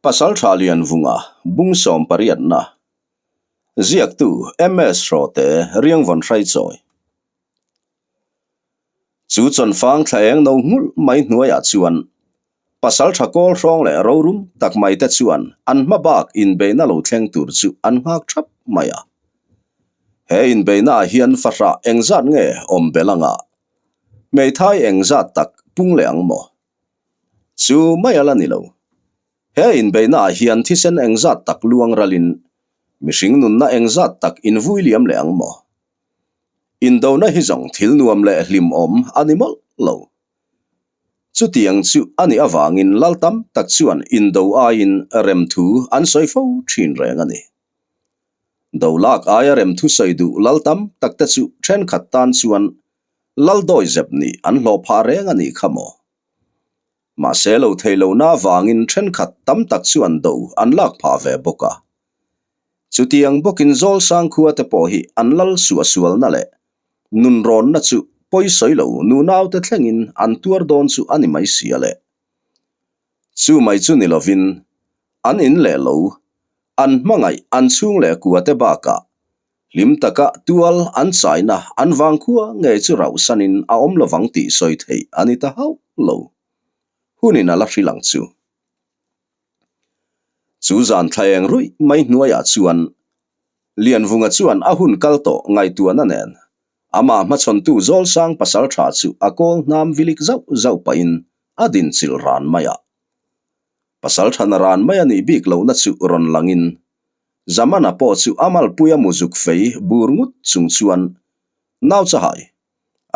Pasaltha Lianvunga, Bung sawmpariatna, Ziaktu MS Hrawte Riangvawn Hraichawi. Chu chawnfang thla eng no nghulh mai hnuaiah chuan Pasaltha kawl hrawng leh rorum tak mai te chuan an hma bak inbeihna lo thleng tur chu an nghak thap mai a. He inbeihnaah hian fahrah engzat nge awm belh anga hmeithai engzat tak pung leh ang maw? Chu mai a la ni lo. He inbeihnaah hian thisen engzat tak luang ralin mihring nunna engzat tak invui liam leh ang maw? Indona hi zawng thil nuam leh hlimawm a ni mawlh lo. Chutiang chu a nih avangin lal tam tak chuan indo aiin remthu an sawi fo thin reng a ni. Do lak aia remthu sawi duh lal tam tak te chu thenkhat tan chuan lal dawi zep nih an hlawh phah reng a nih kha maw? Mahse lo thei lohna avangin thenkhat tam tak chuan do an lak phah ve bawk a. Chutiang bawkin Zawlsang khua te pawh hi an lal suahsualna leh nunrawnna chu pawisawi lo nunaute thlengin an tuar dawn chu a ni mai sia le. Chu mai chu ni lovin an in leh lo, an hmangaih an chhung leh kua te bakah hlim taka tual an chaina an vangkhua ngei chu rauhsanin a awm lovang tih sawi theih a ni ta hauh lo. Hunin a la hrilh ang chu. Chu zan thla eng ruih mai hnuaiah chuan Lianvunga chuan a hun kal tawh ngaihtuahna nen amah hmachhawntu Zawlsang pasal tha chu a kawl hnam vilik zauh zauh pahin a dinchilh ran mai a. Pasal thana ran mai a nih bik lohna chu rawn langin Zamana pawh chu a malpuia muzuk fei bur ngut chung chuan Nau chahai,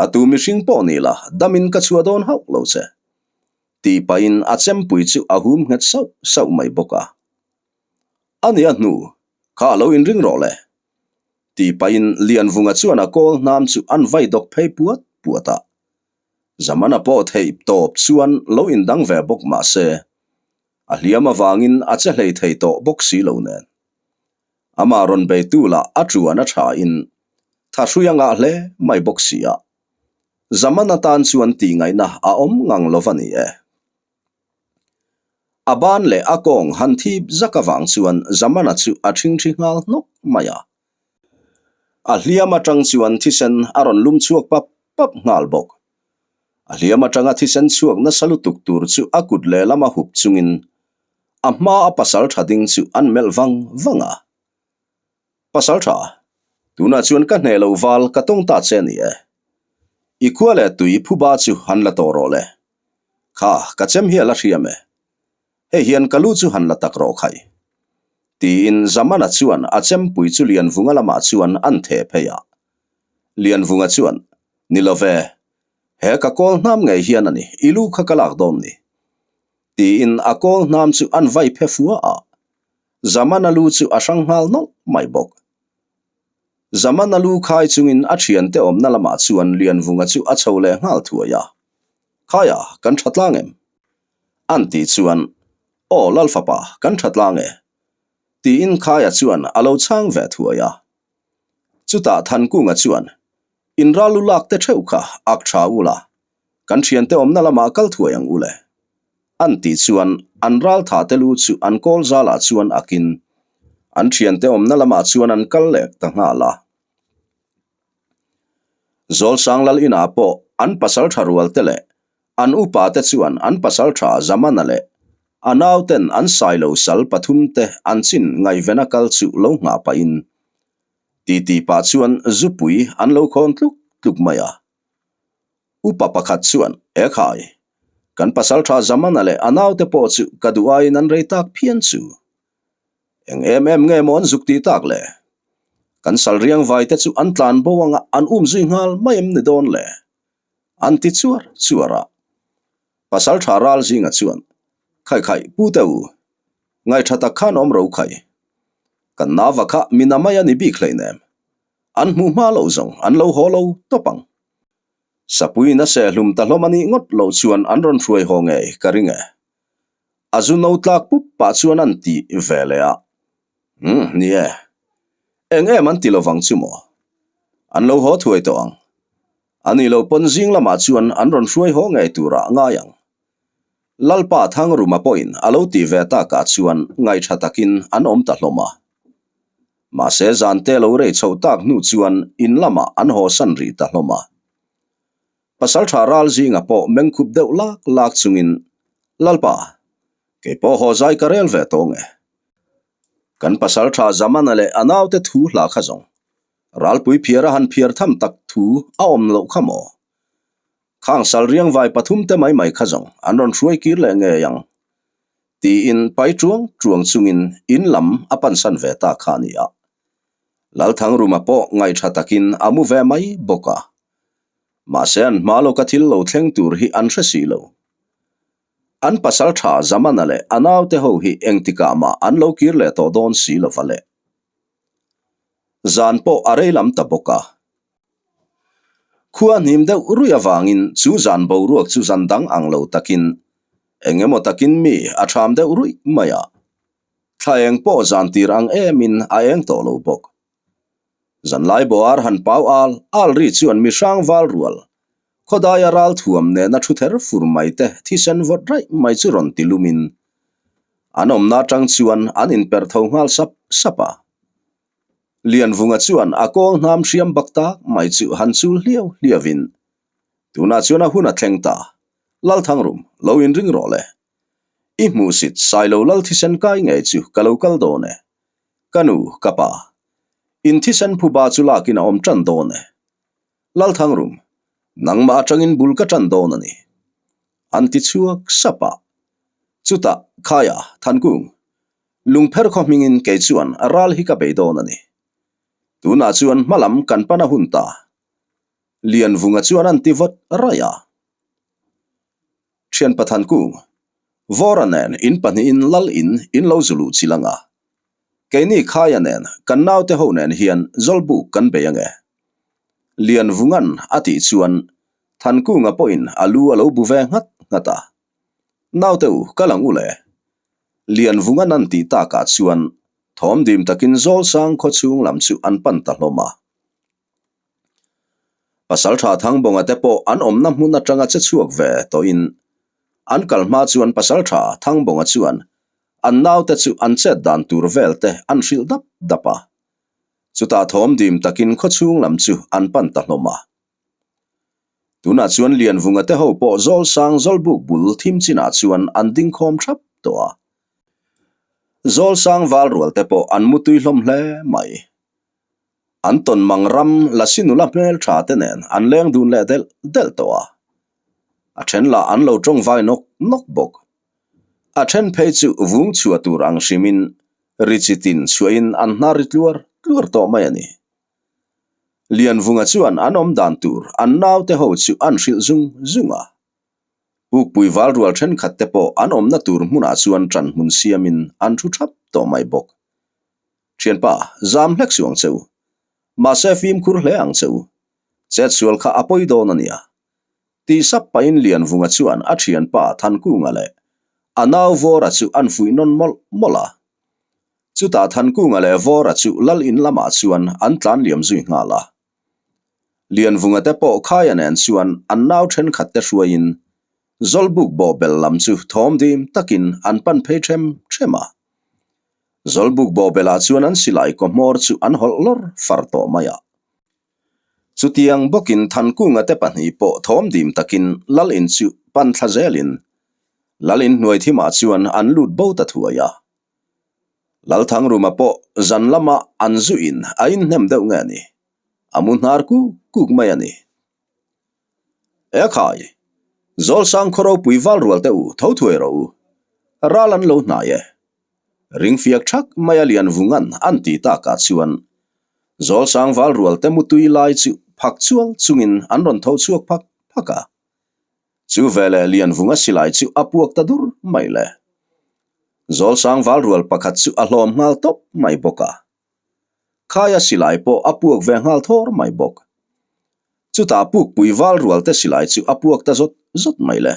a tu mihring pawh ni la damin ka chhuah dawn hauh lo che. Tih pahin a chempui chu a hum nghet sauh sauh mai bawk a. A nia hnu, kha a lo inring rawh le. Tih pahin Lianvunga chuan a kawl hnam chu an vai dawk phei puat puat a. Zamana pawh theih tawp chuan lo indang ve bawk mah se, a hliam avangin a che hlei thei tawh bawk si lo nen. Amah rawn beitu lah a tuan a thain thahrui a ngah hle mai bawk si a. Zaman atan chuan tihngaihna a awm ngang lo va ni e. A ban leh a kawng han thip zak avang chuan Zamana chu a thingthi nghal hnawk mai a. A hliam atang chuan thisen a rawn lum chhuak pap pap nghal bawk. A hliam atanga thisen chhuak nasa lutuk tur chu a kut lehlam a hup chungin a hma a pasal tha ding chu an melh vang vang a. Pasal tha, tunah chuan ka hneh lo val ka tawng ta che a ni e. I khua leh tui phuba chu han la tawh rawh le. Kha, ka chem hi a la hriam e. Hei hian ka lu chu han la tak rawh khai. Tiin Zamana chuan a chempui chu Lianvunga lamah chuan an theh phei a. Lianvunga chuan, Ni lo ve, he ka kawl hnam ngei hian a ni, i lu kha ka lak dawn ni. Tiin a kawl hnam chu an vai phe fua a. Zamana lu chu a hrang nghal nawlh mai bawk. Zamana lu khai chungin a thiante awmna lamah chuan Lianvunga chu a chho leh nghal thuai a. Khaia, kan tha tlang em? An tih chuan, Aw Lalfapa, kan tha tlang e. Tiin Khaia chuan a lo chhang ve thuai a. Chutah Thankunga chuan, In ral lu lak te theuh kha ak tha ula, kan thiante awmna lamah kal thuai ang ule. An tih chuan an ral tha te lu chu an kawl zalah chuan akin an thiante awmna lamah chuan an kal leh ta nghal a. Zawlsang lal inah pawh an pasal tha rual te leh an upa te chuan an pasal tha Zamana leh a nauten an sailo sal pathum te an chin ngaihvena kal chu lo nghah pahin titi pah chuan zupui an lo khawn tluk tluk mai a. Upa pakhat chuan, E khai, kan pasaltha Zamana leh a naute pawh chu ka duh aiin an rei tak phian chu. Eng em em nge maw an zuk tih tak le? Kan sal riang vai te chu an tlan bo anga an um zui nghal mai em ni dawn le? An ti chuar chuar a. Pasaltha ral zinga chuan, Khai khai, pu te u, ngaihṭha tak khan awm ro khai. Kan nava kha mina mai a ni bik hleinem. An hmuh hma lo zawng an lo haw lo tawp ang. Sapuiin a sehlum ta hlawm a nih ngawt loh chuan an rawn hruai haw ngei ka ring e. A zu no tlak pup pah chuan an ti ve leh a. Umm, ni e. Eng em an ti lovang chu maw? An lo haw thuai tawh ang. A nih loh pawn zing lamah chuan an rawn hruai haw ngei turah ngai ang. Lalpa Thangruma pawhin a lo tih ve takah chuan ngaihṭha takin an awm ta hlawm a. Mahse zante lo rei chhoh tak hnu chuan in lamah an haw san rih ta hlawm a. Pasalṭha ral zinga pawh mengkhup deuh lak lak chungin, Lalpa, kei pawh haw zai ka rel ve tawng e. Kan pasalṭha Zamana leh a naute thu hla kha zawng, ralpui phiar a han phiar tham tak thu a awm loh kha maw? Khang sal riangvai pathum te mai mai kha zawng an rawn hruai kir leh ngei ang tiin pai tuang tuang chungin in lam a pansan ve ta kha a ni a. Lalthangruma pawh ngaihṭha takin a mu ve mai bawk a. Mahse an hma lawka thil lo thleng tur hi an hre si lo. An pasal ṭha Zamana leh a naute ho hi engtikah mah an lo kir leh tawh dawn si lova le. Zan pawh a rei lam ta bawk a. Khua hnim deuh ruih avangin chu zan boruak chu zan dang ang lo takin eng emaw takin mi a ṭham deuh ruih mai a. Thla eng pawh zan tir ang emin a eng tawh lo bawk. Zanlai bawar han pau al al ri chuan mi hrang val rual, khawdaia ral thuam nena thu ther fur mai te thisen vawt raih mai chu rawn ti lumin an awmna atang chuan an inperh tho nghal sap sap a. Lianvunga chuan a kawl hnam hriam bak tak mai chu han chul hliau hliau in, Tunah chuan a hun a thleng ta, Lalthangrum, lo inring rawh le. I hmuhsit Sailo Lal thisen kai ngei chu ka lo kal dawn e. Ka nu, ka pa. In thisen phuba chu lakin a awm tan dawn e. Lalthangrum, nangmah atangin bul ka tan dawn a ni. An ti chhuak sap a. Chutah, Khaia, Thankung, Lungpher khaw hmingin kei chuan ral hi ka bei dawn a ni. Tunah chuan hmalam kan pan a hun ta. Lianvunga chuan an ti vawt raih a. Thian Pathan Kung, Vawra nen in pahnihin lal in in lo zu luh chil anga. Keini Khaia nen kan naute ho nen hian Zawlbuk kan bei ange. Lianvunga'n a tih chuan Thankunga pawhin a lu a lo bu ve nghat nghat a. Naute u, kal ang u le. Lianvunga'n an tih takah chuan thawm dim takin Zawlsang khawchhung lam chu an pan ta hlawm a. Pasalṭha Thangbawnga te pawh an awmna hmun aṭanga che chhuak ve tawhin an kal hma chuan Pasalṭha Thangbawnga chuan an naute chu an chet dan tur vel te an hrilh dap dap a. Chutah thawm dim takin khawchhung lam chu an pan ta hlawm a. Tunah chuan Lianvunga te ho pawh Zawlsang Zawlbuk bul thim chinah chuan an ding khawm thap tawh a. Zawlsang val rual te pawh an mutui hlawm hle mai. An tawn mang ram Lasi nula hmel tha te nen an leng dun leh delh delh tawh a. A then lah an lo tawng vai nawk nawk bawk. A then phei chu vung chhuah tur ang hrimin ri chi tin chhuahin an hnar ri tluar tluar tawh mai a ni. Lianvunga chuan an awm dan tur an naute ho chu an hrilh zung zung a. Pukpui val rual thenkhat te pawh an awmna tur hmunah chuan ṭan hmun siamin an thu thap tawh mai bawk. Thianpa, zam hlek suh ang che u. Mahse fimkhur hle ang che u. Chetsual kha a pawi dawn a nia. Tih sap pahin Lianvunga chuan a thianpa Thankunga leh a nau Vawra chu an fuih nawn mawlh mawlh a. Chutah Thankunga leh Vawra chu lal in lamah chuan an tlan liam zui nghal a. Lianvunga te pawh Khaia nen chuan an nau thenkhat te hruaiin Zawlbuk bawhbel lam chu thawm dim takin an pan phei them them a. Zawlbuk bawhbelah chuan an silai kaw hmawr chu an hawlh lawr far tawh mai a. Chutiang bawkin Thankunga te pahnih pawh thawm dim takin Lal in chu pan thla zelin Lal in hnuai thimah chuan an lut bo ta thuai a. Lalthangruma pawh zan lama an zuin a inhnem deuh nge ni? A mu hnar kuk kuk mai a ni. E khai! Zawlsang khaw ropui val rual teh u, tho thuai rawh u. Ral an lo hnai e. Ring fiak thak mai a lian vungan an ti takah chuan Zawlsang val rual te mutui lai chu phak chual chungin an rawn tho chhuak phak phak a. Chu veleh Lianvunga silai chu a puak ta dur mai le. Zawlsang val rual pakhat chu a hlawm nghal tawp mai bawk a. Khaia silai pawh a puak ve nghal thawr mai bawk. Chutah pukpui val rual te silai chu a puak ta zawt zawt mai le.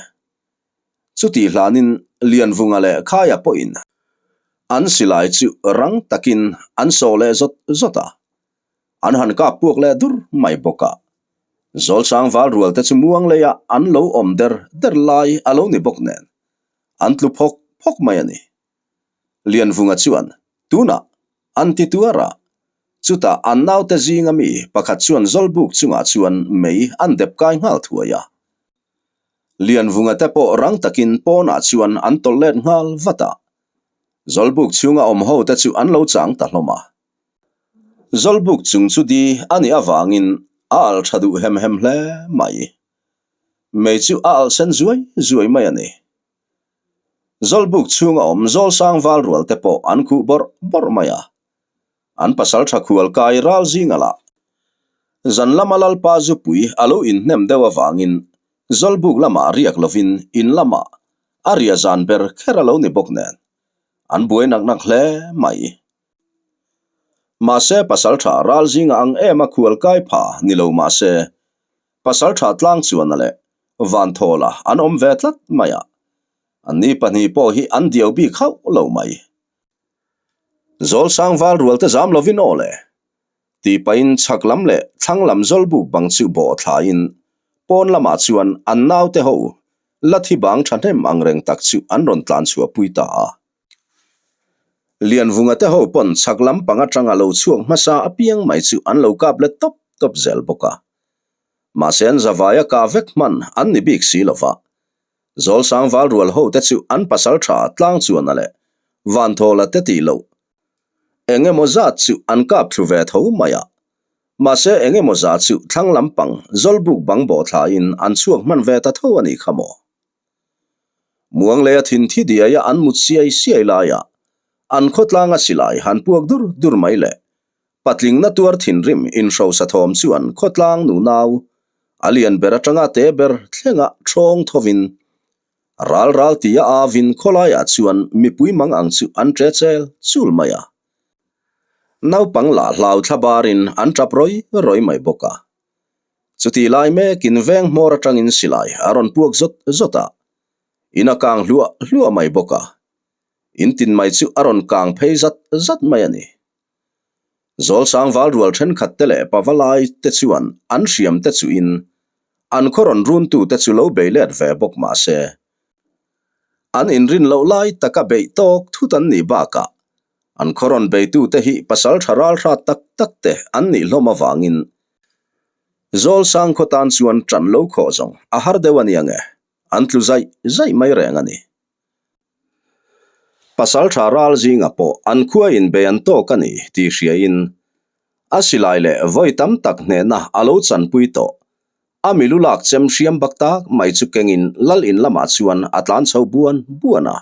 Chutih hlanin Lianvunga leh Khaia pawhin an silai chu rang takin an sawh leh zawt zawt a. An han kap puak leh dur mai bawk a. Zawlsang val rual te chu muang leiah an lo awm der der lai a lo ni bawk nen. An tlu phawk phawk mai a ni. Lianvunga chuan, Tunah, an ti tuar a. Chutah an naute zinga mi pakhat chuan Zawlbuk chungah chuan mei an dep kai nghal thuai a. Lianvunga te pawh rang takin pawnah chuan an tawlh let nghal vat a. Zawlbuk chhunga awm ho te chu an lo chang ta hlawm a. Zawlbuk chung chu di a nih avangin a alh tha duh hem hem hle mai. Mei chu a alh sen zuai zuai mai a ni. Zawlbuk chhunga awm Zawlsang val rual te pawh an khuh bawrh bawrh mai a. An pasal tha khual kai ral zinga lah zan lama Lalpa zupui a lo inhnem deuh avangin Zawlbuk lamah riak lovin in lamah a ria zan ber kher a lo ni bawk nen an buai nak nak hle mai. Mahse pasal tha ral zinga ang em a khual kai pha ni lo mahse pasal tha tlang chuana leh Vanthawla an awm ve tlat mai a, anni pahnih pawh hi an diau bik hauh lo mai. Zawlsang val rual te zam lovin aw le! Tih pahin chhak lam leh thlang lam zawlbuk bang chu bawh thlaiin pawn lamah chuan an naute ho la thi bang thahnem ang reng tak chu an rawn tlan chhuah pui ta a. Lianvunga te ho pawn chhak lam pang atanga lo chhuak hmasa apiang mai chu an lo kap let tawp tawp zel bawk a. Mahse an zavaia kah vek hman an ni bik si lova. Zawlsang val rual ho te chu an pasal tha tlang chuan a leh Vanthawla te tih loh eng emaw zat chu an kap thlu ve tho mai a. Mahse eng emaw zah chu thlang lampang Zawlbuk bang bawh thlain an chhuak hman ve ta tho a nih kha maw? Muang leh a thinthi diaia an mut siai siai laia an khawtlanga silai han puak dur dur mai le. Patlingna tuar thinrim inhrosa thawm chuan khawtlang nunau a lian ber atanga te ber thlenga thawng thovin ral ral tia avin khawlaiah chuan mipui mang ang chu an ṭe chel chul mai a. Naupang lah hlau thla barin an ṭap rawi rawi mai bawk a. Chutih lai mekin veng hmawr atangin silai a rawn puak zawt zawt a, in a kang hluah hluah mai bawk a. In tin mai chu a rawn kang phei zat zat mai a ni. Zawlsang val rual thenkhat te leh pavalai te chuan an hriam te chuhin an khaw rawn runtu te chu lo bei let ve bawk mah se, an inrin loh lai taka beih tawk thut an nih bakah an khaw rawn beitu te hi pasal tha ral hrat tak tak te an nih hlawm avangin Zawlsang khaw tan chuan ṭan lo khawh zawng a har deuh a nia nge, an tlu zaih zaih mai reng a ni. Pasal tha ral zinga pawh an khua inbei an tawk a ni tih hriain a silai leh vawi tam tak hnehna a lo chanpui tawh. A milu lak chem hriam bak tak mai chu kengin lal in lamah chuan a tlan chho buan buan a.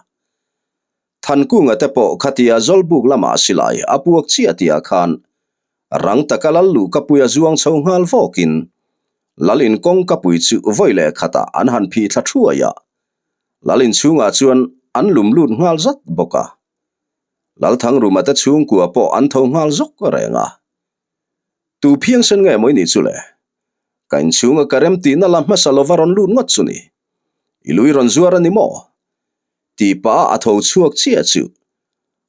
Thankunga te pawh khatia Zawlbuk lamah silai a puak chiah tihah khan rang taka lal luh ka pui a zuang chho nghal vawkin lal in kawngka pui chu vawi leh khatah an han phih thla thuai a. Lal inchhungah chuan an lum lut nghal zat bawk a. Lalthangruma te chhungkua pawh an tho nghal zawk reng a. Tu phiangsen nge maw i nih chu le? Ka inchhunga ka rem tihna la hmasa lova rawn lut ngawt chu ni. I lui rawn zuar a ni maw? Tih pah a tho chhuak chiah chu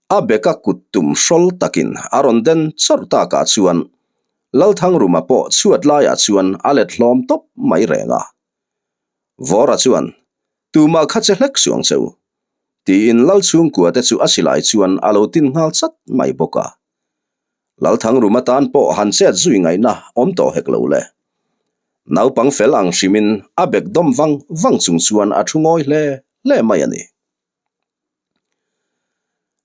a beka kut tum hrawl takin a rawn den chawrh takah chuan Lalthangruma pawh chhuat laiah chuan a let hlawm tawp mai reng a. Vawra chuan, Tumah kha che hlek suang che u, tiin Lal chhungkua te chu a silai chuan a lo tin nghal chat mai bawk a. Lalthangruma tan pawh han chet zui ngaihna awm tawh hek lo le. Naupang fel ang hrimin a bek dawm vang vang chung chuan a thu ngawi hle hle mai a ni.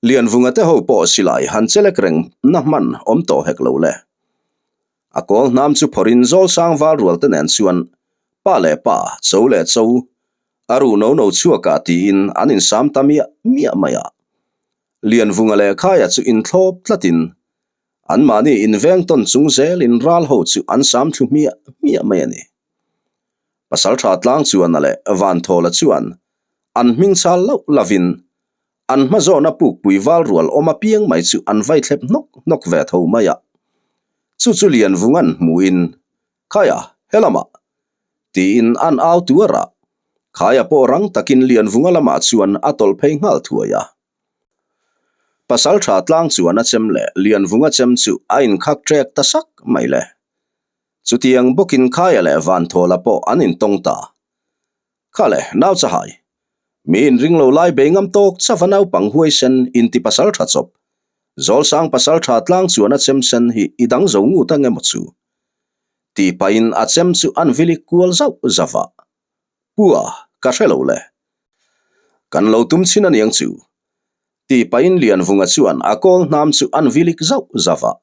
Lianvunga te ho pawh silai han chelek reng na hman awm tawh hek lo le. A kawl hnam chu phawrhin Zawlsang val rual te nen chuan pa leh pa, cho leh cho, a ruh no no chhuakah tiin an insam ta miah miah mai a. Lianvunga leh Khaia chu inthlawp tlatin anmahni inveng tawn chung zelin ral ho chu an sam thlu hmiah hmiah mai a ni. Pasaltha tlang chuan a leh Vanthawla chuan an hming chal loh lovin An hma zawhna pukpui val rual awm apiang mai chu an vai thlep hnawk hnawk ve tho mai a. Chu chu Lianvunga'n hmuhin, Khaia, helamah! tiin an au tuar a. Khaia pawh rang takin Lianvunga lamah chuan a tawlh phei nghal thuai a. Pasaltha tlang chuan a chem leh Lianvunga chem chu a inkhak ṭek ta sak mai le. Chutiang bawkin Khaia leh Vanthawla pawh an intawng ta. Kha le, nau chahai! Mi inring lo lai bei ngam tawk chauh a naupang huaisen inti pasal tha chawp. Zawlsang pasal tha tlang chuan a chem sen hi i dang zo ngut ang emaw chu? Tih pahin a chem chu an vilik kual zauh zauh a. Pua, ka hre lo le. Kan lo tum chhin aniang chu. Tih pahin Lianvunga chuan a kawl hnam chu an vilik zauh zauh a.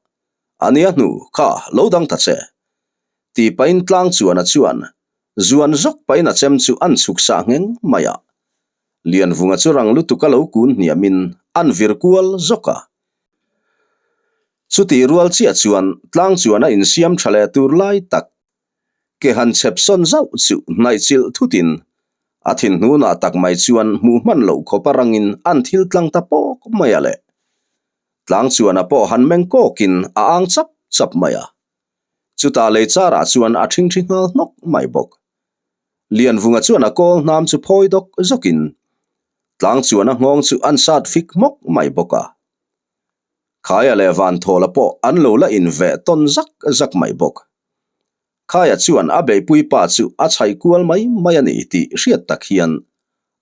Ania hnu, kha, lo dang ta che. Tih pahin tlang chuan a chuan Zuan zawk pahin a chem chu an chhuk sah ngheng mai a. Lianvunga chu rang lutuk a lo kun hniamin an vir kual zawk a. Chutih rual chiah chuan tlang chuan a insiam tha leh tur lai tak ke han chhep sawn zauh chu hnaih chilh thutin a thinhnunah tak mai chuan hmuh hman loh khawp a rangin an thil tlang ta pawk mai a le. Tlang chuan a pawh han meng kawkin a ang chap chap mai a. Chutah lei charah chuan a ṭhingṭhi nghal hnawk mai bawk. Lianvunga chuan a kawl hnam chu phawi dawk zawkin tlang chuan a nghawng chu an sat fik hmawk mai bawk a. Khaia leh Vanthawla pawh an lo la inveh tawn zak zak mai bawk. Khaia chuan a beihpui pa chu a chhaih kual mai mai a ni tih hriat tak hian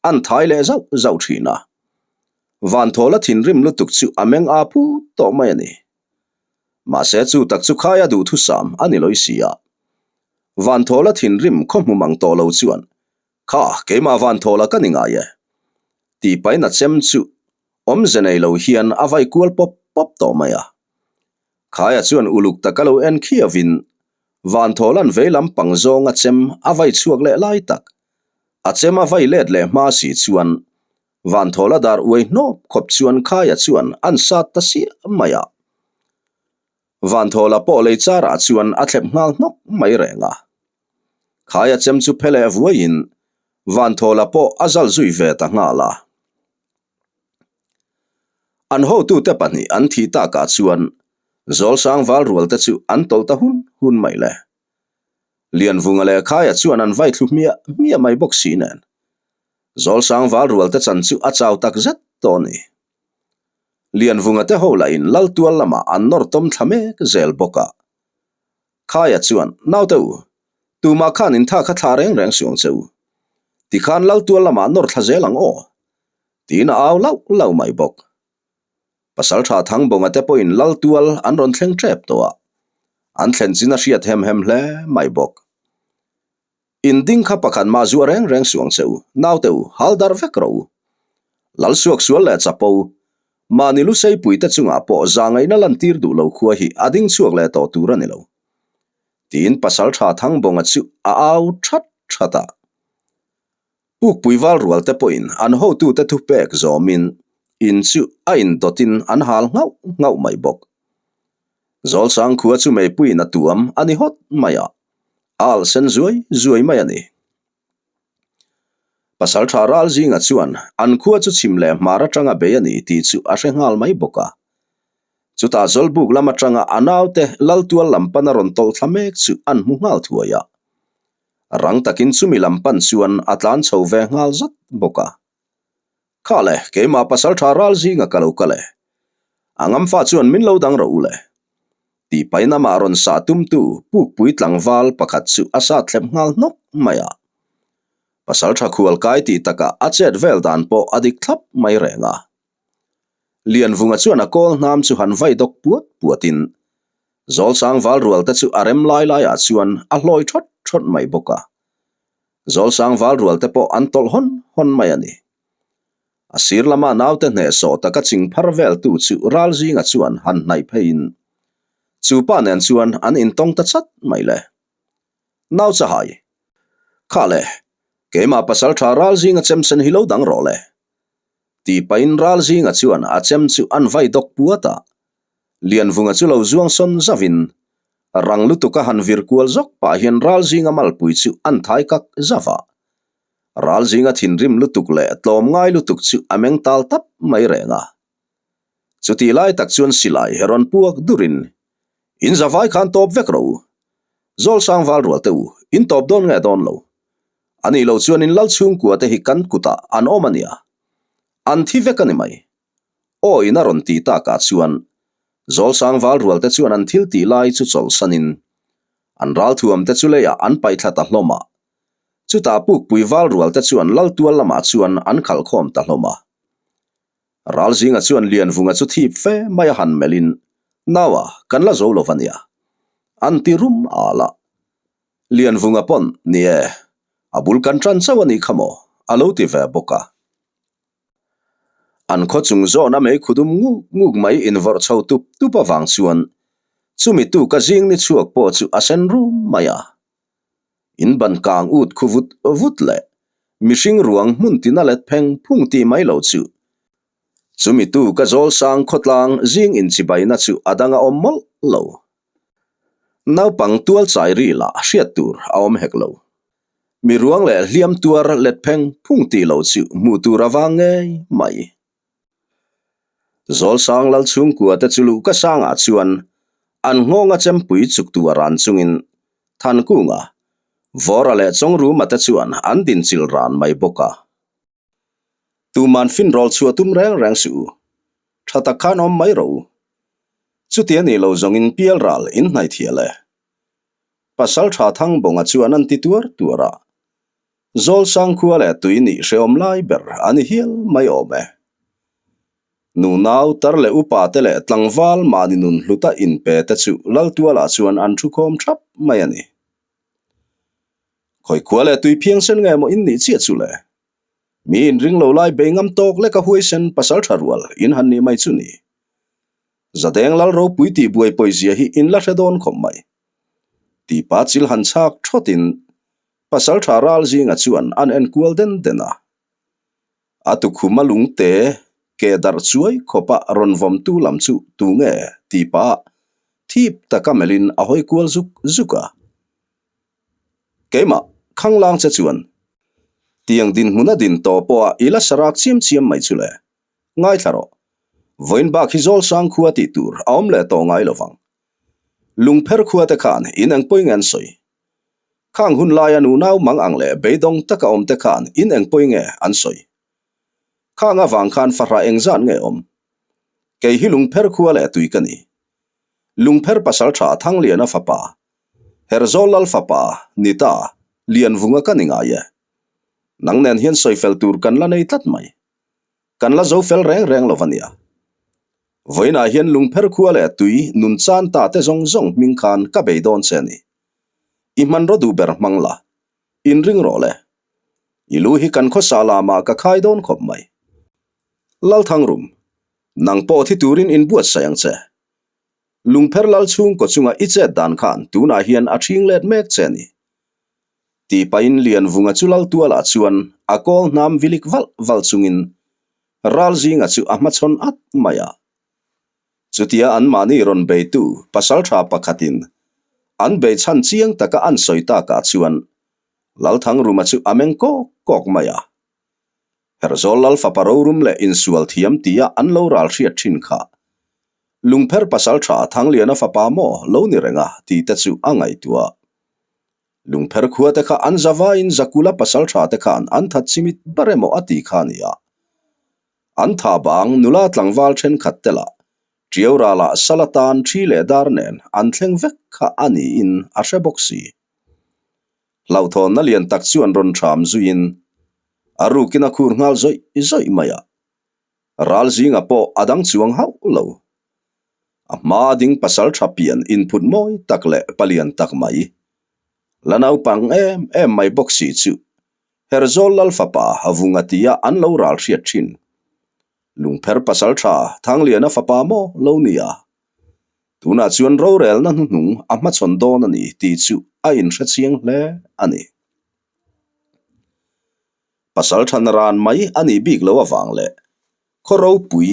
an thai leh zauh zauh ṭhin a. Vanthawla thinrim lutuk chu a meng aa phut tawh mai a ni. Mahse chu tak chu khaia duhthusam a ni lawi si a. Vanthawla thinrim khaw hmu mang tawh lo chuan, Kha, keimah Vanthawla ka ni ngai e. Tih pahin a chem chu awmze nei lo hian a vai kual pawp pawp tawh mai a. Khaia chuan uluk taka lo en khiavin Vanthawla'n vei lam pang zawnga chem a vai chhuak leh lai tak, a chem a vai let leh hma si chuan Vanthawla dar uai hnawp khawp chuan Khaia chuan an sat ta siah mai a. Vanthawla pawh lei charah chuan a thlep nghal hnawk mai reng a. Khaia chem chu phe leh vuaiin Vanthawla pawh a zal zui ve ta nghal a. An hotute pahnih an thih takah chuan Zawlsang Valrualte chu an tawlh ta hun hun mai le. Lianvunga leh Khaia chuan an vai thlu hmiah hmiah mai bawk si nen. Zawlsang Valrualte chan chu a chau tak zet tawh a ni. Lianvunga te ho lahin Laltual lamah an nawr tawm thla mek zel bawk a. Khaia chuan, Naute u, tumah khan intha kha thla reng reng suang che u. Tikhan Laltual lamah nawr thla zel ang aw. Tiin a au lauh lauh mai bawk. Pasaltha Thangbawnga te pawhin Laltual an rawn thleng tep tawh a, an thlen chin a hriat hem hem hle mai bawk. In ding kha pakhat mah zuah reng reng suang che u, naute u, hal dar vek rawh u. Lal suak sual leh chapo, mahni luseipui te chungah pawh zahngaihna lantir duh lo khua hi a ding chhuak leh tawh tur a ni lo. Tiin Pasaltha Thangbawnga chu a au that that a. Pukpui val rual te pawhin an hotute thupek zawmin in chu a indawtin an hal nghauh nghauh mai bawk. Zawlsang khua chu meipuiin a tuam a ni hawt mai a, a alh sen zuai zuai mai a ni. Pasaltha ral zinga chuan an khua chu chhim leh hmar atanga bei a ni tih chu a hre nghal mai bawk a. Chutah Zawlbuk lam atanga a naute Laltual lam pana rawn tawlh thla mek chu an hmu nghal thuai a. Rang takin chumi lam pan chuan a tlan chho ve nghal zat bawk a. Kha le, keimah pasal tha ral zinga ka lo kal e. A ngamfa chuan min lo dang rawh u le. Tih pahin amah rawn sah tumtu Pukpui tlangval pakhat chu a sat thlep nghal hnawk mai a. Pasal tha khual kai tih takah a chet vel dan pawh a dik thlap mai reng a. Lianvunga chuan a kawl hnam chu han vai dawk puat puatin Zawlsang val rual te chu a rem lai laiah chuan a hlawi thawt thawt mai bawk a. Zawlsang val rual te pawh an tawlh hawn hawn mai a ni. A sir lama naute hnehsawh taka ching phar vel tu chu ral zinga chuan han hnaih pheiin chu pa nen chuan an intawng ta chat mai le. Nau chahai, Kha le, keimah pasal tha ral zinga chemsen hi lo dang rawh le. Tih pahin ral zinga chuan a chem chu an vai dawk puat a. Lianvunga chu lo zuang sawn zauhin rang lutuk a han vir kual zawk pah hian ral zinga malpui chu an thai kak zauh a. Ral zinga thinrim lutuk leh tlawm ngai lutuk chu a meng tal tap mai reng a. Chutih lai tak chuan silai rawn puak durin, In zavai khan tawp vek rawh u. Zawlsang val rual teh u, in tawp dawn nge dawn lo. A nih loh chuan in lal chhungkua te hi kan kutah an awm a nia. An thi vek a ni mai. Aw in a rawn tih takah chuan Zawlsang val rual te chuan an thil tih lai chu chawlhsanin an ralthuam te chu leiah an paih thla ta hlawm a. Chutah Pukpui val rual te chuan Laltual lamah chuan an khalh khawm ta hlawm a. Ralzinga chuan Lianvunga chu thip fe mai a han melhin, Naua, kan la zo lo va nia. An ti rum al a. Lianvunga pawn, Ni e, a bul kan tan chauh a nih kha maw? a lo ti ve bawk a. An khaw chung zawna mei khudum nguk nguk mai invawrh chho tup tup avang chuan chumi tuka zing ni chhuak pawh chu a sen rum mai a. In ban kang ut khu vut vut leh mihring ruang hmun tina let pheng phung tih mai lo chu chumi tuka zawl sang khawtlang zing inchibaina chu a dang a awm mawlh lo. Naupang tual chai ri lah hriat tur a awm hek lo. Mi ruang leh hliam tuar let pheng phung tih lo chu hmuh tur a vang ngei mai. Zawlsang lal chhungkua te chu luhka sangah chuan an nghawnga chempui chuk tu a ran chungin Thankunga, Vawra leh Chawngruma te chuan an dinchilh ran mai bawk a. Tuman finrawl chhuah tum reng reng suh u. Tha tak khan awm mai rawh u. Chuti a nih lo zawngin pial ral in hnaih thial e. Pasal tha Thangbawnga chuan an ti tuar tuar a. Zawlsang khua leh tui nih hrehawm lai ber a ni hial mai awm e. Nunau tar leh upa te leh tlangval mahni nun hluta inpe te chu Laltualah chuan an thukhawm thap mai a ni. Khawi khua leh tui phiang sen nge maw in nih chiah chu le? Mi in ring lo lai bei ngam tawk lek a huaisen pasal tha rual in han nih mai chu ni. Zadeng lal ropui tih buai pawi zia hi in la hre dawn khawp mai. Tipa chil han chhak thawt in pasal tha ral zinga chuan an en kual den den a. A tukhum a lungte ke darh chuai khawpa rawn vawmtu lam chu tu nge tih pah thip taka melhin a hawi kual zuk zuk a. Keimah, Khanglang che chuan tiang dinhmun a din tawh pawha i la sarak chiam chiam mai chu le. Ngaithla rawh. Vawiin bak hi Zawlsang khua tih tur a awm leh tawh ngai lovang. Lungpher khua te khan in engpawi nge an sawi? Khang hun laia nunau mang ang leh beidawng taka awm te khan in engpawi nge an sawi? Khang avang khan fahrah engzat nge awm? Kei hi Lungpher khua leh tui ka ni. Lungpher pasal tha Thangliana fapa, Herzawl Lal fapa, Nita, Lianvunga ka ni ngai e. Nang nen hian sawifel tur kan la nei tlat mai. Kan la zo fel reng reng lo va nia. Vawiinah hian Lungpher khua leh tui nun chan ta te zawng zawng hming khan ka bei dawn che a ni. I hmanraw duh ber hmang la, inring rawh le. I lu hi kan khawsa lamah ka khai dawn khawp mai. Lalthangrum, nang pawh thi turin inbuatsaih ang che. Lungpher lal chhungkaw chunga i chet dan khan tunah hian a ṭhing let mek che a ni. Tih pahin Lianvunga chu Laltualah chuan a kawl hnam vilik valh valh chungin Ralzinga chu a hmachhawn at mai a. Chutia anmahni rawn beitu pasalṭha pakhatin an bei chhan chiang taka an sawi takah chuan Lalthangruma chu a meng kawk kawk mai a. Herzawl Lal fapa rorum leh insual thiam tia an lo ral hriat thin kha. Lungpher pasalṭha Thangliana fapa maw lo ni reng a tih te chu a ngaihtuah. Lungpher khua te kha an zavaiin Zakula pasalṭha te khan an that chimit ber emaw a ti kha a ni a. An tha bang nula tlangval thenkhat te lah Tiau ralah sal atan thi leh dar nen an thleng vek kha a niin a hre bawk si. Hlauhthawnna lian tak chuan rawn ṭham zuiin a rukin a khur nghal zawih zawih mai a. Ral zinga pawh a dang chuang hauh lo. A hma ding pasal ṭha pian inphut mawi tak leh palian tak mai. La naupang em em mai bawk si chu Herzawl Lal fapa Vunga tia an lo ral hriat ṭhin. Lungpher pasal ṭha Thangliana fapa maw lo nia. Tunah chuan rorelna hnuhnung a hmachhawn dawn a ni tih chu a inhre chiang hle a ni. Pasal than ran mai a nih bik loh avang leh khaw ropui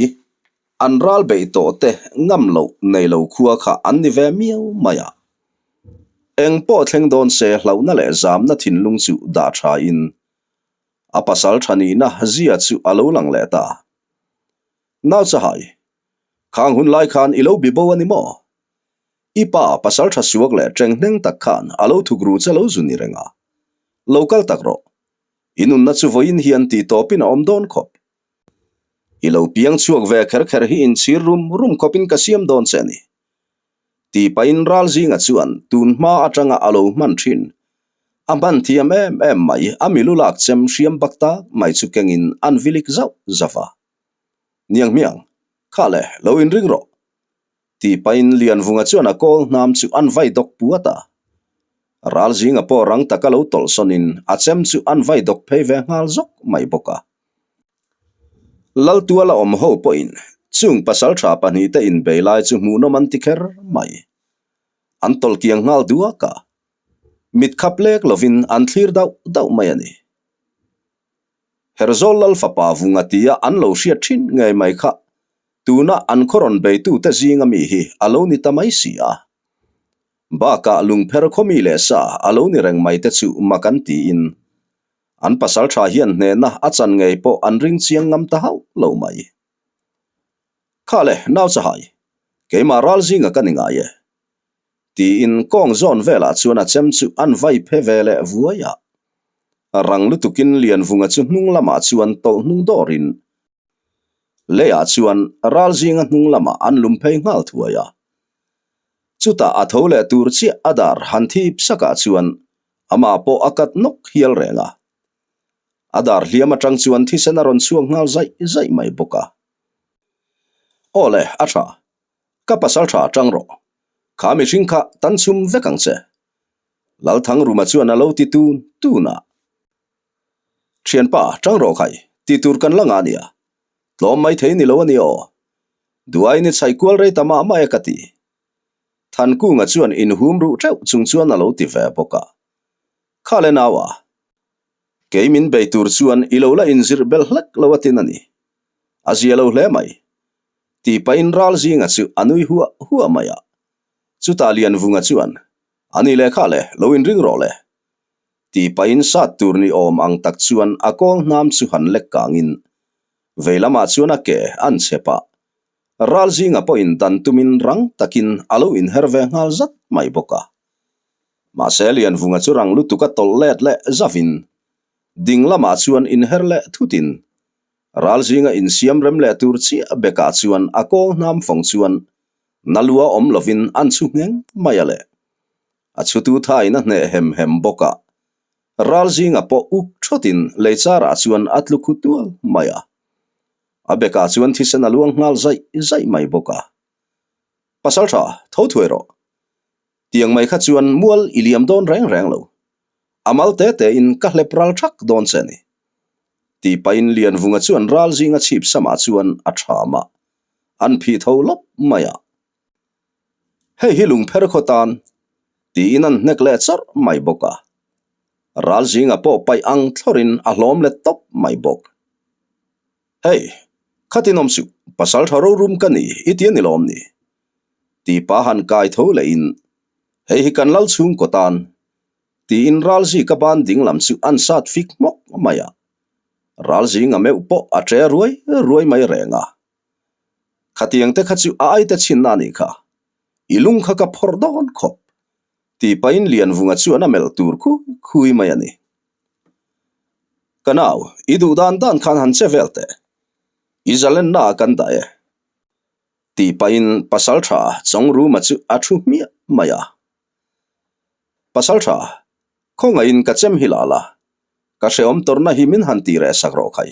an ral beih tawh te ngam loh nei lo khua kha an ni ve miau mai a. Eng pawh thleng dawn se hlauhna leh zamna thinlung chu dah tha in a pasal tha nihna zia chu a lo lang leh ta. Nauchahai, Khang hun lai khan i lo bi bo a ni maw? I pa pasal tha suak leh teng hneng tak khan a lo thuk ru che lo zu ni reng a. Lo kal tak rawh. I nunna chu vawiin hian tih tawpin a awm dawn khawp. I lo piang chhuak ve kher kher hi inchhir rum rum khawpin ka siam dawn che a ni. Tih pahin ral zinga chuan tun hma atanga a lo hman thin. A hman thiam em em mai, a milu lak chem hriam bak tak mai chu kengin an vilik zauh zauh a. Niang hmiang, kha le, lo inring rawh. Tih pahin Lianvunga chuan a kawl hnam chu an vai dawk puat a. Ral zinga pawh rang taka lo tawlh sawnin a chem chu an vai dawk phei ve nghal zawk mai bawk a. Laltuala awm ho pawhin chung pasaltha pahnihte inbei lai chu hmuhnawm an ti kher mai. An tawlh kiang nghal duak a, mit khap lek lovin an thlir dauh dauh mai a ni. Herzawl Lal fapa Vunga tia an lo hriat thin ngei mai kha tuna an khaw rawn beitute zinga mi hi a lo ni ta mai si a. Bakah lungpher khaw mi leh sa a lo ni reng mai te chu mak an tiin an pasal tha hian hnehna a chan ngei pawh an ring chiang ngam ta hauh lo mai. Kha le, nau chahai, keimah ral zinga ka ni ngai e. Tiin kawng zawn velah chuan a chem chu an vai phe ve leh vuai a. Rang lutukin Lianvunga chu hnung lamah chuan tawlh hnung dawrin leiah chuan ral zinga hnung lamah an lum phei nghal thuai a. Chutah a tho leh tur chiah a dar han thip sakah chuan amah pawh a kat nawk hial reng a. A dar hliam atang chuan thisen a rawn chhuak nghal zaih zaih mai bawk a. Aw le, a tha. Ka pasal tha tang rawh. Kha mihring kha tan chhum vek ang che. Lalthangruma chuan a lo ti tun tun a. Thianpa, tang rawh khai, ti tur kan la ngah nia. Tlawm mai thei ni lo a ni aw. Duain i chhaih kual rei ta mah mah e ka ti. Thankunga chuan inhum ruh teuh chung chuan a lo ti ve bawk a. Kha le naua, kei min bei tur chuan i lo la inzirh belh hlek lo a tin a ni. A zia lo hle mai. Tih pahin ral zinga chu a nui huah huah mai a. Chutah Lianvunga chuan, A ni le kha le, lo inring rawh le. Tih pahin sat tur ni awm ang tak chuan a kawl hnam chu han lek kangin vei lamah chuan a ke an chep a. Ral zinga pawhin dan tumin rang takin a lo inher ve nghal zat mai bawk a. Mahse Lianvunga chu rang lutuk a tawlh let leh zavin ding lamah chuan inher leh thutin Ral zinga insiam rem leh tur chiah bekah chuan a kawl hnam fawng chuan na lua awm lovin an chhu ngheng mai a le. A chhutu thain a hneh hem hem bawk a. Ral zinga pawh uk thawtin lei charah chuan a tlu khu tual mai a. A bekah chuan thisen a luang nghal zaih zaih mai bawk a. Pasal tha, tho thuai rawh. Tiang mai kha chuan mual i liam dawn reng reng lo. A mal te te in ka hlep ral thak dawn che ni. Tih pahin Lianvunga chuan ral zinga chhip samah chuan a tham a, an phih tho lawp mai a. Hei hi lungpher khaw tan tiin an hnek leh chawrh mai bawk a. Ral zinga pawh paih ang thlawrin a hlawm let tawp mai bawk. Hei, khatin awm suh, pasal tha rorum ka ni i ti a ni lawm ni? Tih pa han kai tho lehin, Hei hi kan lal chhungkaw tan tiin Ralzika ban ding lam chu an sat fik hmawk mai a. Ralzinga meuh pawh a ṭe ruai ruai mai reng a. Khatiang te kha chu a aite chhinna a nih kha. I lung kha ka phawrh dawn khawp tih pahin Lianvunga chuan a melh tur khui khui mai a ni. Ka nau, i duh dan dan khan han che vel teh. I zalenna ah kan dah e. Tih pahin Pasalṭha Chawngruma chu a ṭhu hmiah mai a. Pasalṭha, khawngaihin ka chem hi la la, ka hrehawm tawrhna hi min han ti reh sak rawh khai.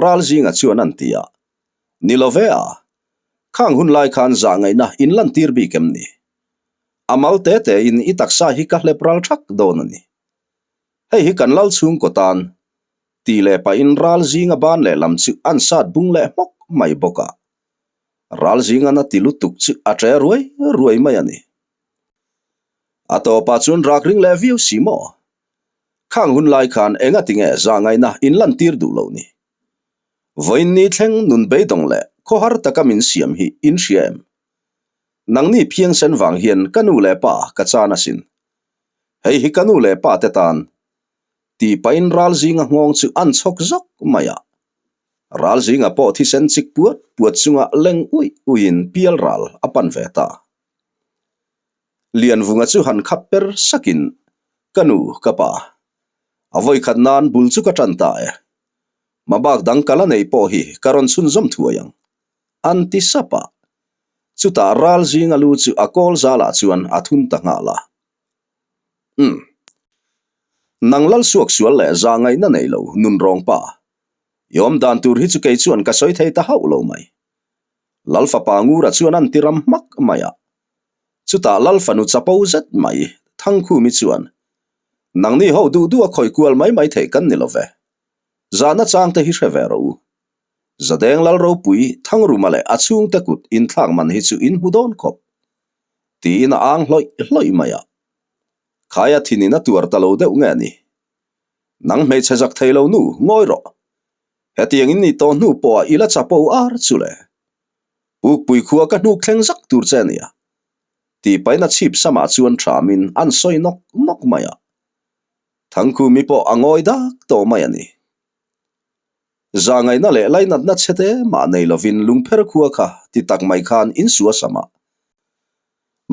Ral zinga chuan an ti a, Ni lo ve a, khang hun lai khan zah ngaihna in lantir bik em ni? A mal te te in i taksa hi ka hlep ral thak dawn a ni. Hei hi kan lal chhungkaw tan tih leh pahin ral zinga ban leh lam chu an sat bung leh hmawk mai bawk a. Ral zinga na ti lutuk chu a ṭe ruai ruai mai a ni. A tawpah chuan rak ring leh viau si maw? Khang hun lai khan enga tinge zahngaihna in lantir duh lo ni? Vawiin thleng nun beidawng leh khawhar taka min siam hi in hria em? Nangni phiangsen vang hian ka nu leh pa ka chan asin. Hei hi ka nu leh pa te tan tih pahin ral zinga nghawng chu an chhawk zawk mai a. Ral zinga pawh thisen chik puat puat chunga leng uih uihin pial ral a pan ve ta. Lianvunga chu han khap per sakin, Ka nu, ka pa. A vawikhat nan bul chu ka tan ta e. Mabak dang ka la nei pawh hi ka rawn chhunzawm thuai ang. An ti sap a. Chutah ral zinga lu chu a kawl zalah chuan a thun ta nghal a. Umm. Nang lal suak sual leh za ngaihna nei lo nun rawng pa. I awm dan tur hi chu kei chuan ka sawi thei ta hauh lo mai. Lal fapa Ngura chuan an ti ram hmak mai a. Chutah lal fanu chapo zet mai Thangkhumi chuan, Nangni ho duh duh a khawi kual mai mai theih kan ni lo ve. Zahna chang te hi hre ve rawh u. Zadeng lal ropui Thangruma leh a chhungte kut inthlak man hi chu in hmu dawn khawp. Tiin a ang hlawih hlawih mai a. Khaia thinin a tuar ta lo deuh nge ni? Nang hmeichhe zak thei lo nu, ngawi rawh. Hetiang in nih tawh hnu pawh ah i la chapo ar chu le. Pukpui khua ka hnuk thleng zak tur che nia. Tih paina chhip samah chuan thamin an sawi nawk nawk mai a. Thangkhumi pawh a ngawi dak tawh mai a ni. Zahngaihna leh lainatna chhe te mah nei lovin lungpher khua kha ti tak mai khan in sua sam a.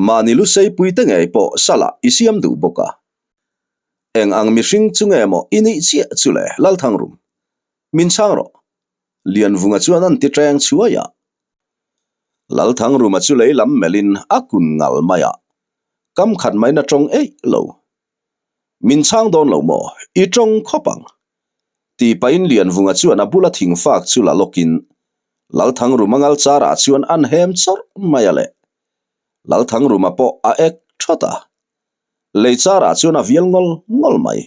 Mahni lu seipui te ngei pawh salah i siam duh bawk a. Eng ang mihring chu nge maw i nih chiah chu le Lalthangrum? Min chhang rawh. Lianvunga chuan an ti teng chhuai a. Lalthangruma chu lei lam melhin a kun ngal mai a. Kam khat mai na tawng eih lo. Min chhang dawn lo maw? I tawng khawp ang. Tih pahin Lianvunga chuan a bula thing fak chu la lawkin Lalthangruma ngal charah chuan an hem chawrh mai a le. Lalthangruma pawh a ek thawt a. Lei charah chuan a vial ngawl ngawl mai.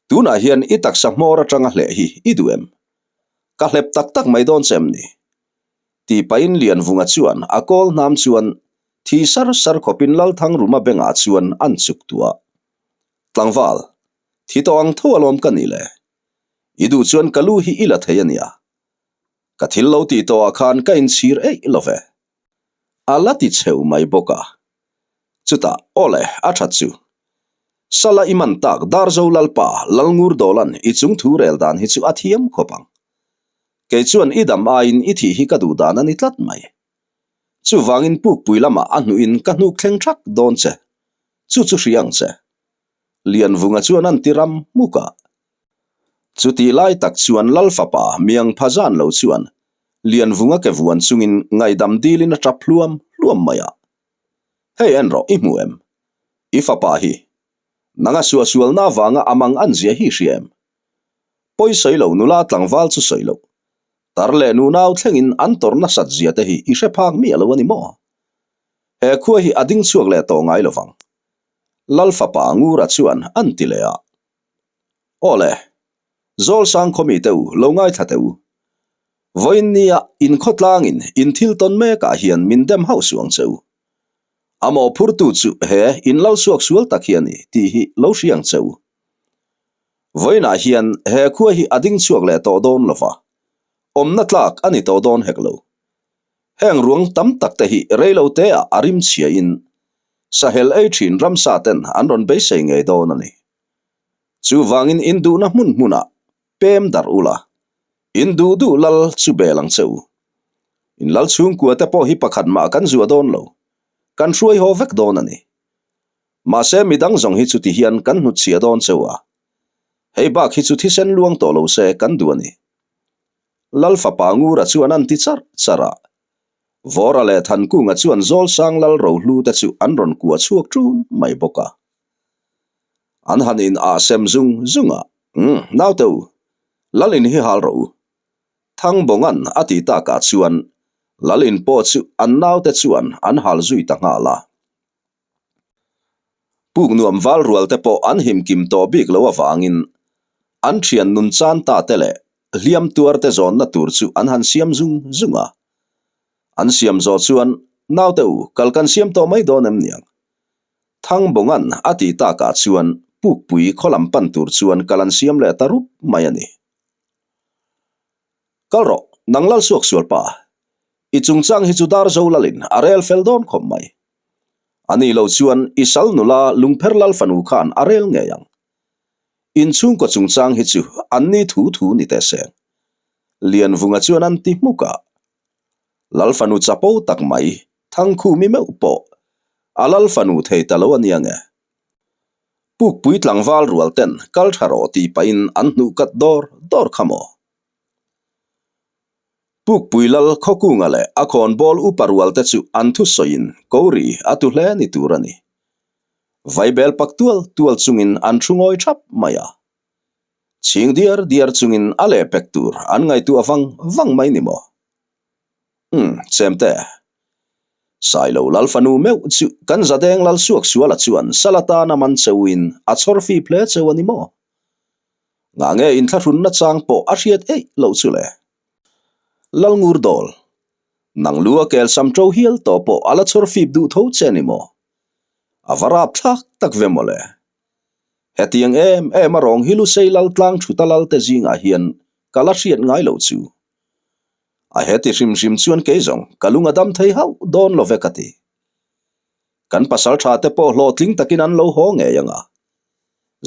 Tunah hian i taksa hmawr atanga hleh hi i duh em? Ka hlep tak tak mai dawn che em ni? Tih pahin Lianvunga chuan a kawl hnam chuan thi sar sar khawpin Lalthangruma bengah chuan an chuk tuah. Tlangval, thi tawh ang tho alawm ka ni le. I duh chuan ka lu hi i la thei a nia. Ka thil lo tih tawhah khan ka inchhir eih lo ve. A la ti cheu mai bawk a. Chutah, aw le, a that chu. Sala i man tak Darzo Lalpa Lalngur Dawlan i chung thu rel dan hi chu a thiam khawp ang. Kei chuan i dam aiin i thih hi ka duh dan a ni tlat mai. Chuvangin pukpui lamah a hnuhin ka hnuk thleng thak dawn che. Chu chu hria ang che. Lianvunga chuan an ti ram hmuk a. Chutih lai tak chuan Lal fapa Miang pha zan lo chuan Lianvunga ke vuan chungin ngaihdam dilin a tap hluam hluam mai a. Hei en rawh i hmu em? I fapa hi nanga suahsualna avanga a mang an zia hi hria em? Pawi sawi lo nula tlangval chu sawi loh. Tar leh nunau thlengin an tawrh nasat zia te hi i hre phak miah lo a ni maw? He khua hi a ding chhuak leh tawh ngai lovang. Lal fapa Ngura chuan an ti leh a. Aw le, Zawlsang khawmi te u, lo ngaithla teh u. Vawiin nia inkhawtlangin in thil tawn mekah hian min dem hauh suh ang che u. A mawhphurtu chu he in lal suak sual tak hi a ni tih hi lo hria ang che u. Vawiinah hian he khua hi a ding chhuak leh tawh dawn lo va, awmna tlak a ni tawh dawn hek lo. Heng ruang tam tak te hi reilo teah a rim chhiain sahel ei thin ramsa ten an rawn beisei ngei dawn a ni. Chuvangin in duhna hmun hmunah pem darh ula, in duh duh lal chu bel ang che u. In lal chhungkua te pawh hi pakhat mah kan zuah dawn lo, kan hruai haw vek dawn a ni. Mahse midang zawng hi chuti hian kan hnutchhiah dawn che u a, hei bak hi chu thisen luang tawh lo se kan duh a ni. Lal fapa Ngura chuan an ti charh charh a, Vawra leh Thankunga chuan Zawlsang lal rohlu te chu an rawn kuah chhuak ṭun mai bawk a. An han in ah sem zung zung a, Umm, naute u, lal in hi hal rawh u. Thangbawnga'n a ti takah chuan lal in pawh chu an naute chuan an hal zui ta nghal a. Puk nuam val rual te pawh an him kim tawh bik lo avangin an thian nun chan ta te leh hliam tuar te zawnna tur chu an han siam zung zung a. An siam zawh chuan naute u kal kan siam tawh mai dawn em niang? Thangbawnga'n a ti takah chuan Pukpui khaw lam pan tur chuan kal an siam leh ta rup mai a ni. Kal rawh, nang lal suak sual pa. I chungchang hi chu Darzo lalin a rel fel dawn khawp mai. Ani lo chuan i sal nula lungpher lal fanu khan a rel ngei ang. In chhungkaw chungchang hi chu an ni thu thu ni teh seng. Lianvunga chuan an ti hmuk a. Lal fanu chapo tak mai, Thangkhumi meuh pawh a lal fanu thei ta lo a nia nge. Pukpui tlangval rual ten kal tha rawh tih pahin an hnuh kat dawr dawr kha maw? Pukpui lal Khawkunga leh a khawnbawl upa rual te chu an thusawiin Kori a tu hle ni tur a ni. Vaibel pak tual tual chungin an thu ngawi thap mai a. Chhing diar diar chungin a lehpek tur an ngaihtuah vang vang mai ni maw? Umm, chemte. Sailo lal fanu meuh chu kan zadeng lal suak suala chuan sal atan a man cheuin a chhawr fip hle cheu a ni maw? Ngah nge inthlahrunna chang pawh a hriat eih loh chu le? Lal ngur dawl, nang lu a kel sam ṭo hial tawh pawh a la chhawr fip duh tho che ni maw? A va rap thlak tak ve maw le? Hetiang em em a rawng hi Lusei lal tlang ṭhuta lal te zingah hian ka la hriat ngai loh chu. A heti hrim hrim chuan kei zawng ka lung a dam thei hauh dawn lo ve ka ti. Kan pasal tha te pawh hlawhtling takin an lo haw ngei ang a.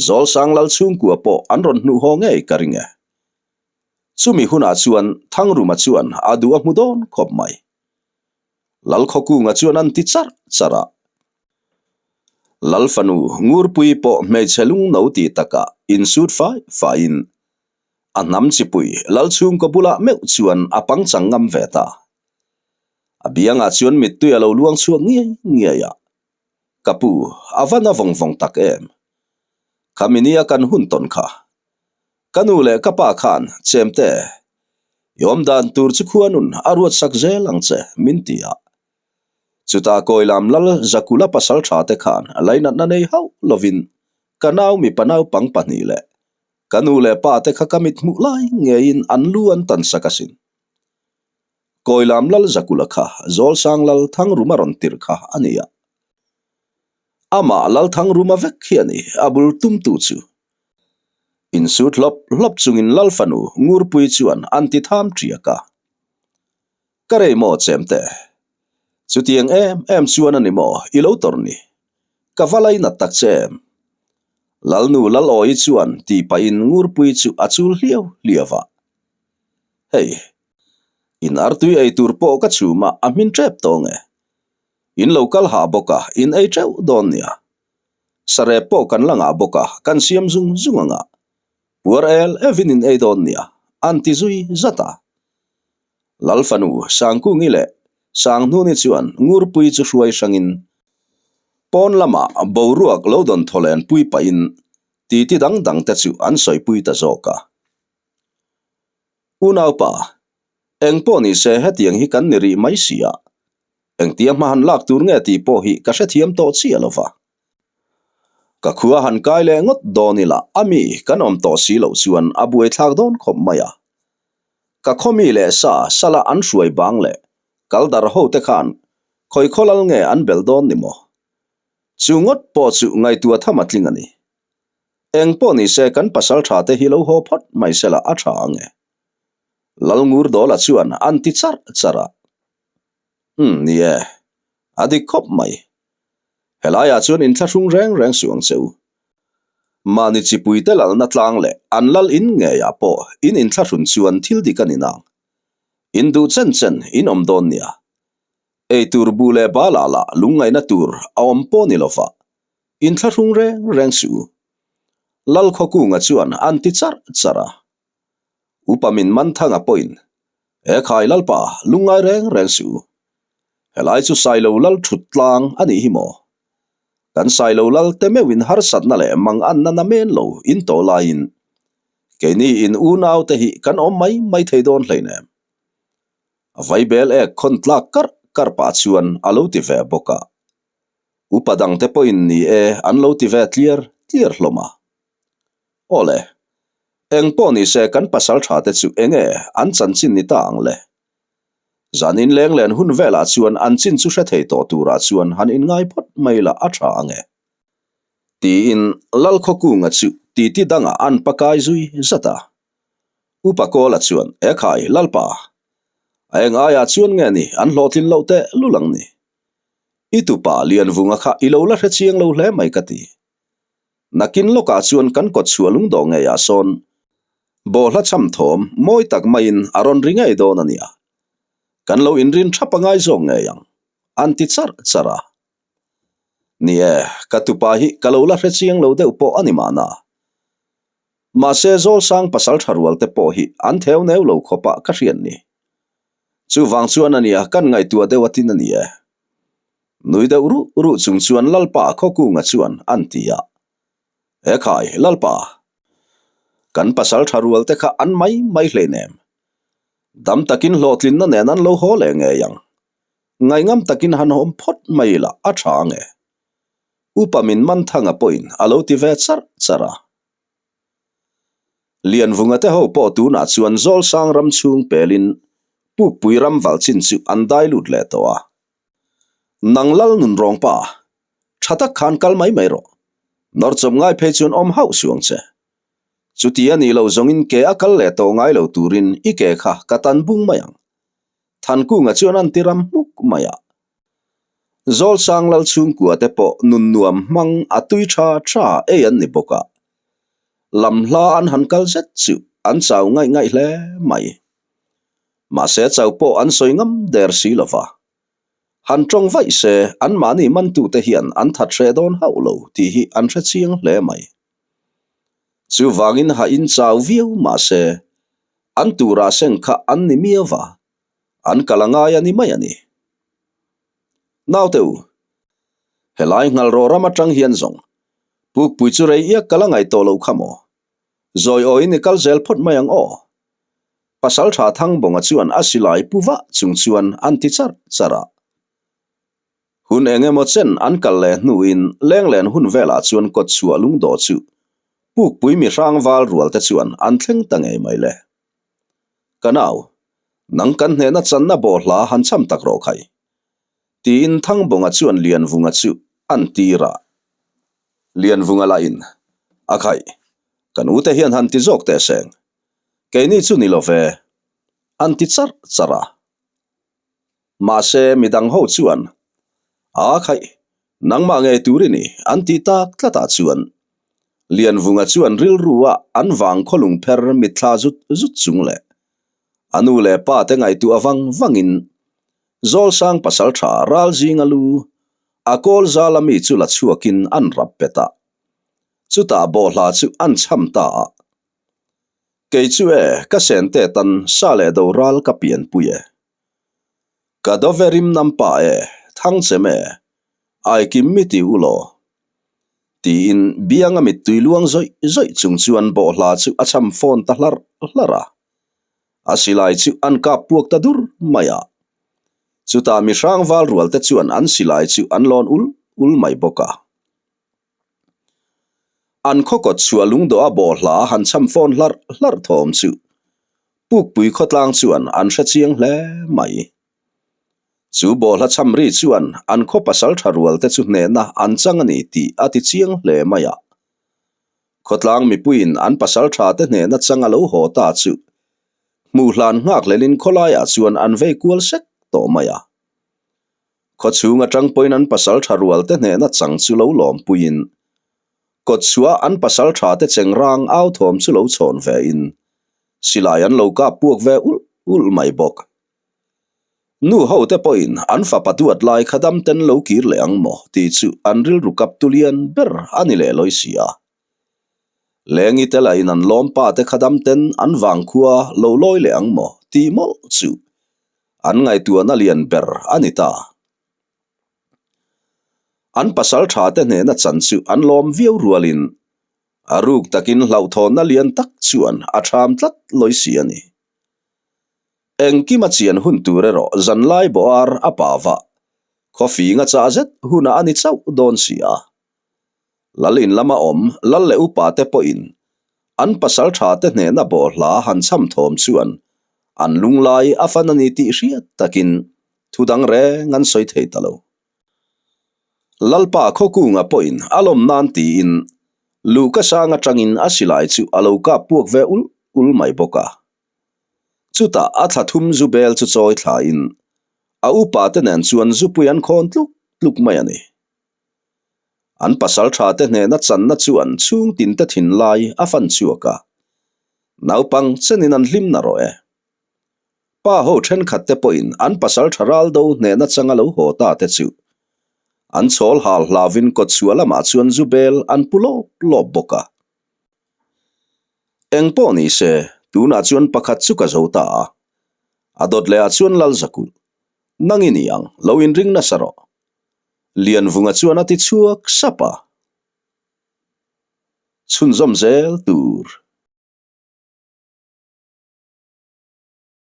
Zawlsang lal chhungkua pawh an rawn hnuh haw ngei ka ring e. Chumi hunah chuan Thangruma chuan a duh a hmu dawn khawp mai. Lalkhawkunga chuan an ti charh charh a. Lalfanu Ngurpui pawh hmeichhe lungno ti takah insut fai faiin a hnam chipui Lalchhungkaw bulah meuh chuan a pangchang ngam ve ta. A biangah chuan mittui a lo luang chhuak ngiai ngiai a. Ka pu, a va na vawng vawng tak em? Khami nia kan hun tawn kha. Ka nu leh ka pa khan, Chemte, i awm dan tur chu khuanun a ruat sak zel ang che, min ti a. Chutah Kawilam Lal Zakula pasal tha te khan lainatna nei hauh lovin ka nau mipa naupang pahnih leh ka nu leh pa te kha ka mit hmuh lai ngeiin an lu an tan sak asin. Kawilam Lal Zakula kha Zawlsang Lal Thangruma rawn tirh kha a ni a. Amah Lal Thangruma vek hi a ni a bul tumtu chu. Insut hlawp hlawp chungin Lal fanu Ngurpui chuan an ti tham ṭiak a. Ka rei maw chemte? Chutiang em em chuan a ni maw i lo tawrh ni? Ka va lainat tak che em? Lalnu Lalawi chuan tih pahin Ngurpui chu a chul hliau hliau a. Hei, in artui ei tur pawh ka chhum a, a hmin ṭep tawng e. In lo kal hah bawk a, in ei ṭeuh dawn nia. Sarep pawh kan la ngah bawk a, kan siam zung zung ang a. Puar el evin in ei dawn nia, an ti zui zat a. Lal fanu Sangkungi leh Sanghnuni chuan Ngurpui chu hruai hrangin pawn lamah boruak lo dawn thawlen pui pahin titi dang dang te chu an sawipui ta zawk a. Unaupa, eng pawh ni se hetiang hi kan ni rih mai si a, engtia hma han lak tur nge tih pawh hi ka hrethiam tawh chiah lo va. Ka khua han kai leh ngawt dawn ila a mi kan awm tawh si loh chuan a buaithlak dawn khawp mai a. Ka khawmi leh sa sala an hruai bang leh kal dar ho te khan khawi khawlal nge an bel dawn ni maw? Chu ngawt pawh chu ngaihtuah tham a tling a ni. Eng pawh ni se kan pasal tha te hi lo haw phawt mai sela a tha ang e. Lalngurdawla chuan an ti charh charh a. Umm ni e, a dik khawp mai. Helaiah chuan inthlahrung reng reng suh ang che u. Mahni chipuite lalna tlang leh an lal in ngeiah pawh in inthlahrun chuan thil dik a ni nang. In duh chen chen in awm dawn nia. Eitur bu leh balah lah lungngaihna tur a awm pawh ni lova, inthlahrung reng reng suh u. Lalkhawkunga chuan an ti charh charh a. Upa min man thanga pawhin, He khai Lalpa, lungngai reng reng suh u. Helai chu Sailo Lal thut tlang a nih hi maw? Kan Sailo Lal te meuhin harsatna leh manganna na men lo in tawh laiin keini in unau te hi kan awm mai mai thei dawn hleinem. A vaibel ek khawn tlak karh karh pah chuan a lo ti ve bawk a. Upa dangte pawhin ni e an lo ti ve tliar tliar hlawm a. Awle, eng pawh ni se kan pasal tha te chu enge an chanchin ni ta ang le? Zan inleng len hun velah chuan an chin chu hre thei tawh turah chuan han inngai phawt mai la a tha ang e. Tiin Lalkhawkunga chu titi dangah an pakai zui zat a. Upa Kawla chuan, Ekhai, Lalpa, a eng aiah chuan nge ni an hlawhtlin loh teh lul ang ni? I tupa Lianvunga kha i lo la hre chiang lo hle mai ka ti. Nakin lawkah chuan kan kawt chhuah lungdawh ngeiah sawn bawhhla cham thawm mawi tak maiin a rawn ri ngei dawn a nia. Kan lo inrin thap a ngai zawk ngei ang, an ti charh charh a. Ni e, ka tupa hi ka lo la hre chiang lo deuh pawh a ni mahna. Mahse Zawlsang pasal tha rual te pawh hi an theu neu lo khawpah ka hriat ni. Chuvang chuan a nia kan ngaihtuah deuh atin a ni e. Nui deuh ruh ruh chung chuan Lalpa Khawkunga chuan an ti a. Ekhai, Lalpa! Kan pasal tha rual te kha an mai mai hleinem. Dam takin hlawhtlinna nen an lo haw leh ngei ang. Ngaihngam takin han awm phawt mai ila a tha ange. Upa min man thanga pawhin a lo ti ve charh charh a. Lianvunga te ho pawh tunah chuan Zawlsang ram chhung pelin Pukpui ram valh chin chu an dai lut leh tawh a. Nang lal nun rawng pa, tha tak khan kal mai mai rawh. Nawr chawp ngai phei chuan awm hauh suang che. Chuti a nih loh zawngin ke a kal leh tawh ngai lo turin i ke kha ka tan bung mai ang. Thankunga chuan an ti ram hmuk mai a. Zawlsang lal chhungkua te pawh nun nuam hmang a tui tha tha ei an ni bawk a. Lam hla an han kal zet chu an chau ngaih ngaih hle mai. Mahse chau pawh an sawi ngam der si lo va. Han tawng vaih se anmahni mantute hian an that hreh dawn hauh lo tih hi an hre chiang hle mai. Chuvangin ha in chau viau mahse an turah seng kha an ni miau va, an kal a ngai a ni mai a ni. Naute u, helai nghalrawh ram atang hian zawng Pukpui chu rei iak kal a ngaih tawh loh kha maw? Zawi awiin i kal zel phawt mai ang aw. Pasaltha Thangbawnga chuan a silai pu vah chung chuan an ti charh charh a. Hun eng emaw chen an kal leh hnuin lenglen hun velah chuan kawt chhuah lungdawh chu Pukpui mi hrang val rual te chuan an thleng ta ngei mai le. Ka nau, nang kan hnehna channa bawhhla han cham tak rawh khai. Tiin Thangbawnga chuan Lianvunga chu an tir a. Lianvunga lahin, A khaih, kan ute hian han ti zawk teh seng. Keini chu ni lo ve, an ti charh charh a. Mahse, midang ho chuan, A khaih, nangmah ngei tur i ni, an tih tak tlatah chuan Lianvunga chuan rilru-a an vang khawlung pher mitthla zut zut chung leh a nu leh pa te ngaihtuah vang vangin Zawlsang pasaltha ral zinga lu a kawl zala mi chu la chhuakin an rap pet a, chutah bawhhla chu an cham ta a. Kei chu e, ka sente tan sa leh do ral ka pianpui e. Ka dove rim nam pa e, thang chem e, ai kim mi ti u law. Tiin bianga mittui luang zawih zawih chung chuan bawhhla chu a cham fawn ta hlarh hlarh a. A silai chu an kap puak ta dur mai a. Chutah mi hrang val rual te chuan an silai chu an lawn ul ul mai bawk a. An khaw kawt chhuah lungdawh a bawhhla han cham fawn hlarh hlarh thawm chu Pukpui khawtlang chuan an hre chiang hle mai. Chu bawhhla cham ri chuan an khaw pasal tha rual te chu hnehna an chang a ni tih a ti chiang hle mai a. Khawtlang mipuiin an pasal tha te hnehna chang a lo haw ta chu hmuh hlan nghak hlelin khawlaiah chuan an vei kual sek tawh mai a. Khawchhung atang pawhin an pasal tha rual te hnehna chang chu lo lawmpuiin, kawtchhuah an pasal tha te cheng rang au thawm chu lo chhawn ve in, silai an lo kap puak ve ulh ulh mai bawk. Nu ho te pawhin an fapa duat lai kha dam ten lo kir leh ang maw tih chu an rilru kap tu lian ber a ni leh lawi si a. Lengi te lahin an lawm pa te kha dam ten an vangkhua lo lawi leh ang maw tih mawlh chu An ngaihtuahna lian ber a ni ta. An pasal tha te hnehna chan chu an lawm viau rualin a ruk takin hlauhthawnna lian tak chuan a tham tlat lawi si a ni. Engkim a chian hun tur erawh zanlai bawhar a pa vah, khawfing a chah zet hunah a ni chauh dawn si a. Lal in lama awm lal leh upa te pawhin an pasal tha te hnehna bawhhla han cham thawm chuan an lunglai a fan a ni tih hriat takin thu dang reng an sawi thei ta lo. Lalpa Khawkunga pawhin a lawm nan tiin luhka sang atangin a silai chu a lo kap puak ve ul ul mai bawk a. Chutah a thla thum zu bel chu chawi thlain a upa te nen chuan zupui an khawn tluk tluk mai a ni. An pasal tha te hnehna channa chuan chhung tin te thinlai a fan chhuak a, naupang chenin an hlim na rawh e. Pa ho thenkhat te pawhin an pasal tha ral do hnehna changa lo haw ta te chu an chhawl hal hlauvin kawtchhuah lamah chuan zu bel an pu lawp lawp bawk a. Eng pawh ni se, tunah chuan pakhat chu ka zo ta a, a dawt lehah chuan Lalzakulh, nang i ni ang, lo inring nasa rawh. Lianvunga chuan a ti chhuak sap a. Chhunzawm zel tur.